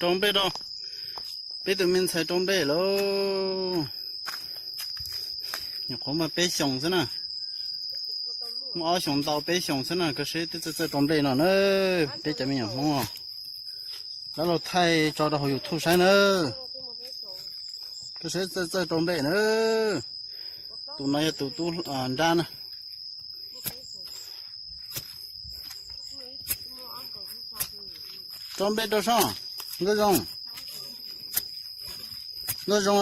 Rau nplej rau, peb tus me ntxhais rau nplej lauj. Nyuam qhuav muaj peb xyoos xwb na, muaj ob xyoos ntau peb xyoos xwb na, koj saib twb txawj txawj rau nplej no na. Peb cov me nyuam Hmoob, dab laug thaij tso rau hauv YouTube saib na. Koj saib txawj txawj rau nplej na. Tus no yog tus tub nrab na. Rau nplej rau soj, Nkauj Zoo. Nkauj Zoo,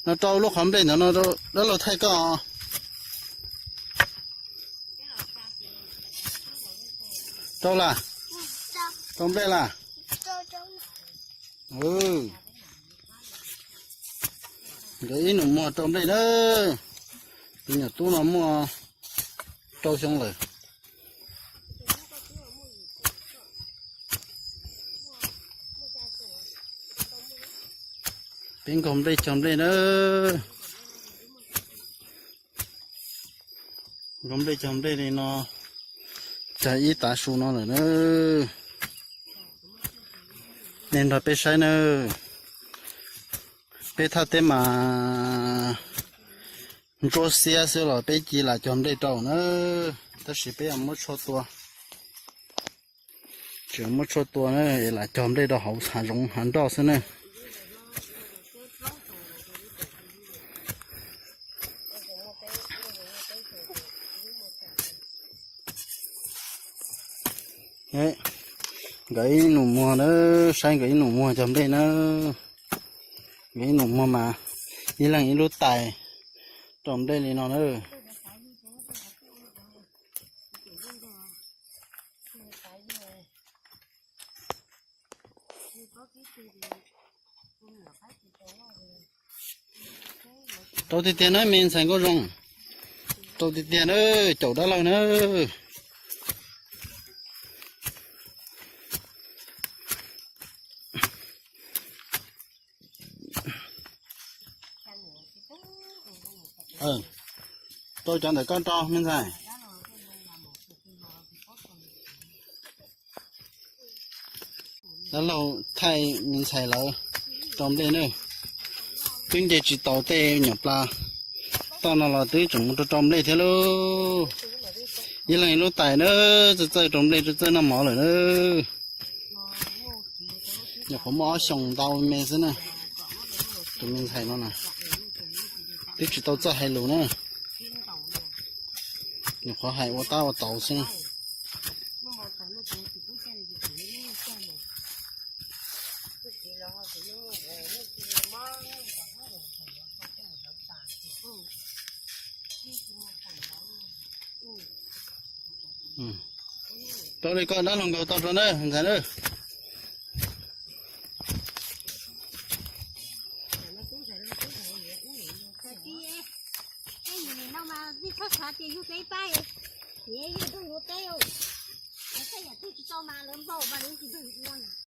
no rau lub qhov nplej ntawd no, dab laug thaij koj. Rau las, rau nplej las. Nkawd ib nus muag rau nplej na. Tus nyuam tub no muaj rau xyoo lawm. Peb nkaug nplej cog nplej na. Nkaug nplej cog nplej li no, cog ib tav su no lawm na. Nej nrog peb saib na. Peb thaj teb mas ntsuab xiab xwb los peb cia lam cog nplej rau na. Tab sis peb yuav muab tshuaj tua, tseem muab tshuaj tua na, es lam cog nplej rau hauv hav zoov hav nroj xwb na. Nkawd ib nus muag na, saib nkawd ib nus muag cog nplej na. Nkawd ib nus muag mas ib leeg ib lub tais rau nplej li no na. Rau tiag tiag na me ntxhais Nkauj Zoo, rau tiag tiag na, caum dab laug na. Rau cov ntawm koj rau me ntxhais. Dab laug thaij me ntxhais lawv rau nplej na. Twb nce tsis tau tej nyuam plas toj no los twb tseem mus rau rau nplej thiab lauj. Ib leeg ib lub tais na, txawj txawj rau nplej txawj txawj noj mov lawm na. Nyuam qhuav muaj ob xyoos ntau me xwb na, tus me ntxhais no na, twb tsis tau txawj hais lus na. Nyuam qhuav hais ua tab ua tau xwb na. Rau li koj dab laug nkaus tau rau na ntxhais na.